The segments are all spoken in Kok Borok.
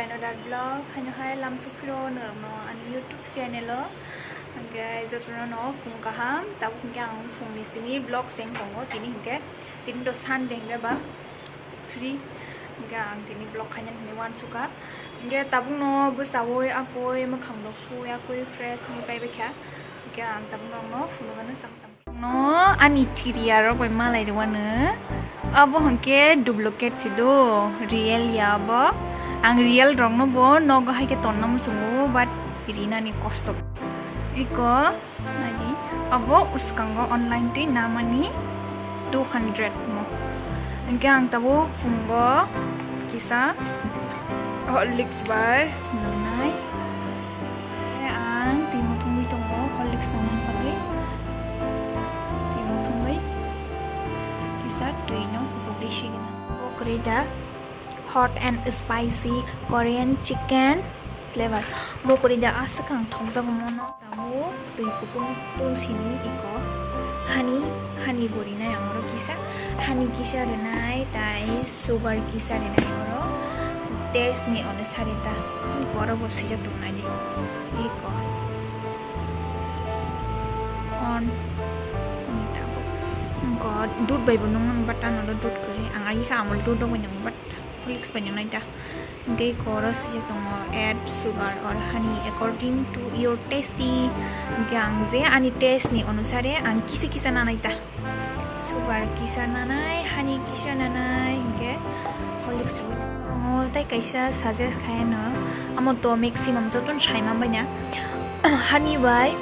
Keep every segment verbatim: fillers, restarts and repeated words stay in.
Another vlog, haino hai lamsukphiro norokno ani YouTube channel o. Hwnkhe jotono no phung kaham, tabuk hwnkhe ang phungni simi vlog seng tongo, tini hwnkhe tini to Sunday hwnkhe ba free, hwnkhe ang tini vlog khaina hinwi uansukha. Hwnkhe tabukno bwchaui akoi mwkhang rok sui akoi fresh wngwi paibaikha, hwnkhe ang tabukno phunukgano tamo tamo. No, ani chiriya rok bai malai rwano. Abo hwnkhe duplicate si do, real ya abo. Ang real rokno bo nogo hai khe tonna muchungo, but rinani kosto. Iko, nadi, abo uskango online twi namani two hundred mo. Hwnkhe ang tabuk phungo kisa Horlicks bai nwngnai. Ang twi muthungwi tongo, Horlicks nangmani bagwi. Twi muthungwi kisa twi no huprwk risi gwnang. Bo kwrwi da hot and spicy Korean chicken flavor. Bo kwrwi da aswk ang thokjago mono. Tabuk twi kutung tung sini iko hani, hani bo rinai ang oro kisa hani kisa rinai tai sugar kisa rinai oro taste ni onusari ta iko oro bo sijak tongnai di iko on ni tabuk iko dud bai bo nung but ano dud kwrwi ang agi kha amul dud rok bai nung but Horlicks bai nung nai ta. Hwnkhe iko oro swijak tongo, add sugar or honey according to your tasty. Hwnkhe ang je ani taste ni onusare ang kisa kisa nanai ta. Sugar kisa nanai, honey kisa nanai, hwnkhe Horlicks rwui tongo. Tei kaisa suggest khaino, amo to maximum jotono saima baina. Hani bai,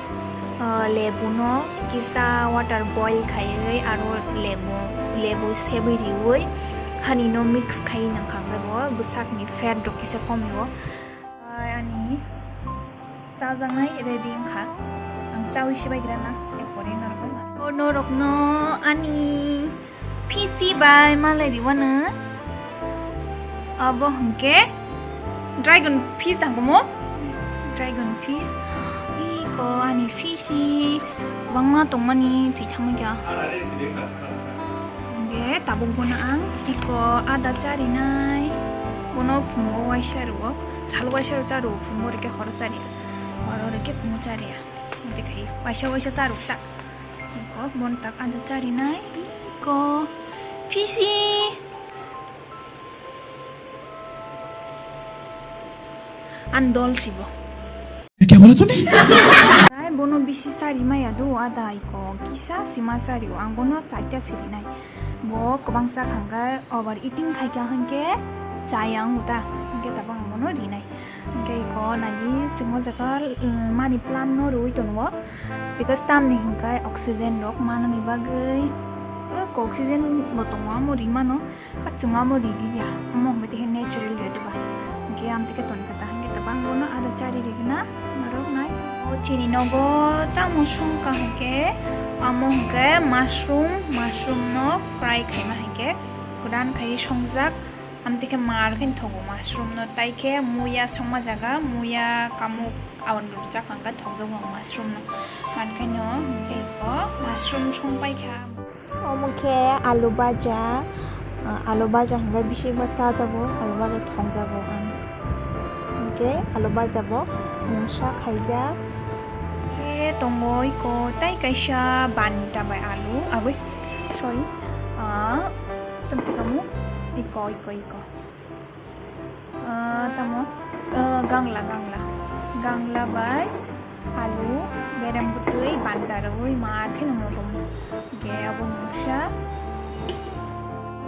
ah, lebu no kisa water boil khaiwi aro lebu, lebu sebwi riwi hani no mix khai nangkha, hwnkhe bo bwsakni fat rok kisa komi o. Ai ani chajaknai ready wngkha, ang chaui sibai gra na, erpore norok bai ma. O norok no ani Pisi bai malai riwano. Abo hwnkhe dragon fish tangkomo. Dragon fish. Iko ani fish i kwbangma tongmani thwi thangwi kha. Hwnkhe tabuk bono ang iko ada charinai. Bono phungo waisa rwo. Salo waisa rwo cha rwo phungo rwkhe horo chariya. Horo rwkhe phungo chariya. Hwnkhe khai waisa waisa cha rwkha. Iko bon tak ada charinai. Iko pisi. An dol sibo. Ai bono bisi chari maya do ada iko kisa sima chari o ang bono chaita sirinai. Bo kwbangsa khangkha over eating khaikha hwnkhe chaya wng ta hwnkhe tabang ang bono rinai. Hwnkhe iko nagi simo jaga, mm, money plant no rwui tongo. Because tamni hwnkhe oxygen rok manani bagwi, eh, oxygen bo tongo, amo rimano, but chwng amo riliya, amo hwnkhe tei natural rwtwkha. Hwnkhe amtwkhe tonkha ta, hwnkhe tabang bono ada chari rigwna norok nai. O chini nogo tamo songkha hwnkhe, amo hwnkhe mushroom, mushroom no fry khaima hwnkhe, kwran khai songjak. Amtwkhe mar khe thogo mushroom no, tai khe muya songma jaga, muya kamuk awan rwchak hwnkhe thokjago mushroom no. Mankhe no hwnkhe iko mushroom songpai kha. Omo khe alu baja, ah, alu baja hwnkhe bisingo chajago, alu baja thokjago ang. Hwnkhe alu baja bo mungsa khaijak. Khe tongo iko tai kaisa banta bai alu, abui, sorry, ah, Tongsi kamu? Iko, iko, iko. Ah, tamo? Ah, gangla, gangla. Gangla bai alu, berem bwtwi, banta rwui, mar kheno motom. Ge abo mungsa.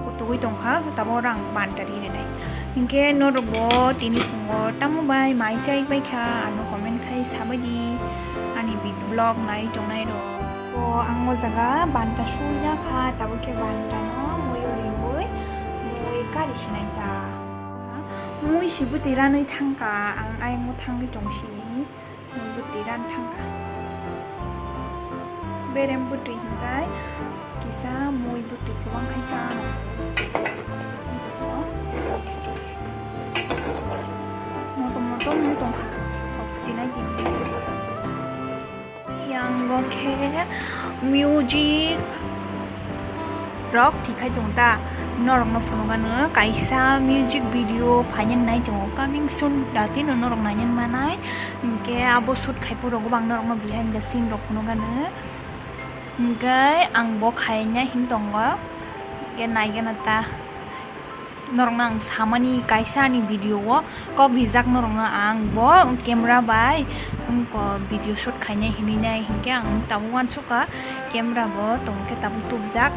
Kutugui tongkha, tamo rang banta ri rinai. Hinkhe norokbo tini phungo tamo bai mai chai bai kha, ano comment khai sabai di. Ani vlog nai tongnai rok. O ang o jaga banta sui na kha, tabuk khe banta no mui o riui mui kari sinai ta. Mui si bwtwi ranui thangkha, ang ayang o thangwi tong sini, mui bwtwi ran thangkha. Berem bwtwi hinkai kisa mui bwtwi kwbang khai chano. Motom motom mui tongkha, kok sinai tini. Yang bo khe music, Rok thik khai tongo ta, norokno phunukgano kaisa music video phainani nai tongo, coming soon datino norok nainani manai. Hinkhe abo shoot khai phuru ang norokno behind the scene rok phunukgano. Hinkhe ang bo khaina hin tongo, hinkhe naigana ta. Norokno ang samani kaisa ani video o kok rijak norokno ang bo camera bai wngko video shoot khainai hinwi nai hinkhe ang tabuk uansukha camera bo tongkhe tabuk tubjak.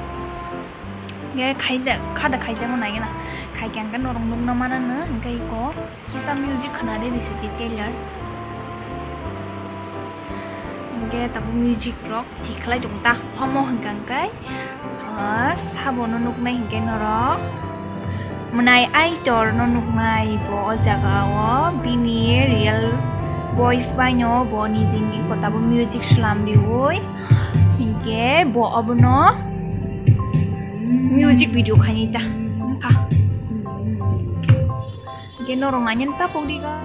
Hinkhe khaida khada khaijakno naigena khaikhe hinkhe norok nukna manano hinkhe iko kisa music khwnadi risi trailer. Hinkhe tabuk music rok thik khlai tongo ta. Omo hwnkha hinkhe, ah, sabono nuknai hinkhe norok mwnai aitor no nuknai bo o jaga o bini real voice bai no bo nijini kotabo music slam riwi hinkhe bo obono music video khainai ta wngkha. Hinkhe norok nainani ta pokri ga.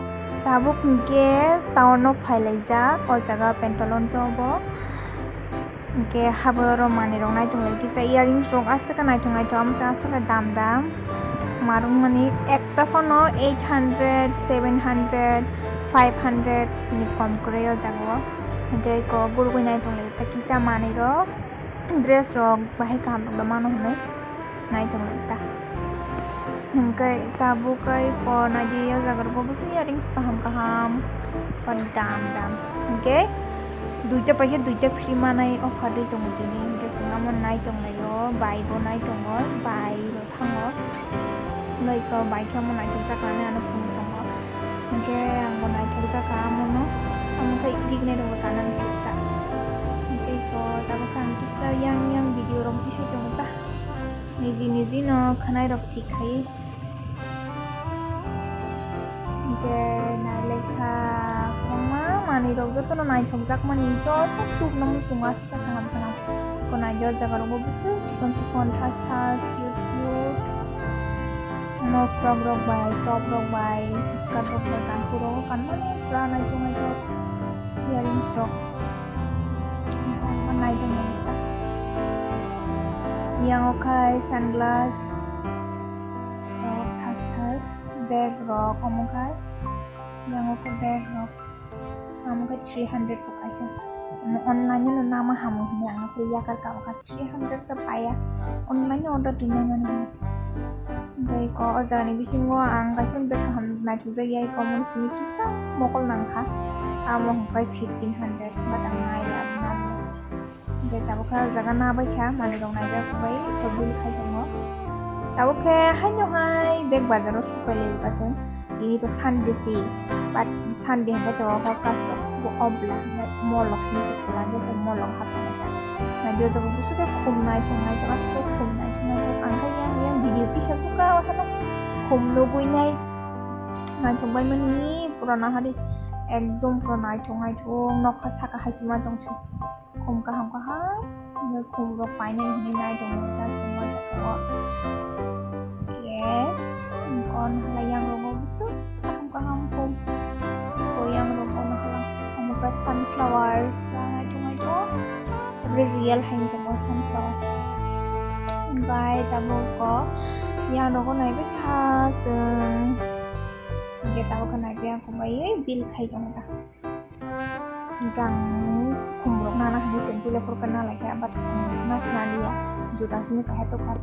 Tabuk hinkhe town o phailaijak o jaga Pantaloons o bo. Hinkhe haboro manwi rok naitonglai kisa earrings rok aswk khe naithok naithok amsa aswk khe dam dam. Marwk mani ekta phano eight hundred, seven hundred, five hundred ni kom kwrwi o jaga o. Hinkhe eko gurugwi naitonglai kisa manwi rok dress rok bahai kaham rok mano hinwi. Naitonglai ta. Hinkhe tabuk khe ko naidi o jaga rok bo bwswk earrings kaham kaham ba dam dam. Hinkhe duita paikhe duita free manai offer dui tongo tini. Hinkhe chwng amo naitonglai o bai bo naitongo, bai bo thango. Noi ko bai khe amo naithokjak hinwi ano phunuk tongo. Hinkhe ang bo naithokjak kha amo no. Amo khe irignai rok bo kanani thik ta. Hinkhe ko tabuk khe ang kisa yang yang video rok tisai tongo ta. Niji niji no khwnai rok thik khai. Hinkhe nailaikha kwbangma manwi rok jotono naithokjak mani joto tubuna muchungo aswk kaham kaham. Ko naidi o jaga rogo bwswk chikon chikon thas thas cute cute. Omo frock rok bai top rok bai skirt rok bai kanpur rogo kanmani pura naithok naithok earrings rok. Naithok naithok ta. Yang o khai sunglass rok thas thas bag rok omo khai yang o khe bag rok omo khe three hundred bo kaisa. Omo online no nama hamu hinwi ang phuru yakar ka o kha three hundred ta paya online no order rinai mani hinwi. Tei ko o jaga ni bisingo ang kaisa bag kaham naithok jak ya iko omo ni simi kisa mokol nang kha amo hwn khe fifteen hundred but ang nai ya. Hinkhe tabuk khe o jaga nabaikha manwi rok naijak bai to bill khai tongo. Tabuk khe haino hai bag bazar o sokpai lai bwkha chwng tini to Sunday se but Sunday hinkhe to hor kaso bo off bwla mall rok simi chwng kwlangkhe chwng mall rok hapnai ta. Naidi o jaga bwswk khe khum naithok naithok aswk khum naithok naithok ang khe yang yang video tisa sukha o hano khum nugwi nai naithok bai mani pura nahari ekdom pura naithok naithok nokha saka hai se ma tong se. Khum kaham kaham, omo khum rok painani hinwi nai tongo ta chwng o jaga o. Khe, kon hala yang rogo bwswk kaham kaham khum. Ko yang rogo no hala, omo khe sunflower, pura naithok naithok. Tabuk real hai wng tongo sunflower. Bai tabuk ko yang rogo naibaikha chwng. Hinkhe tabuk khe naibai ang khe bai bill khai tongo ta. Hinkhe ang khumrok nana hinwi se puila phuru khe nalaikha, but, um, nas naliya, juda simi kaisa tokha.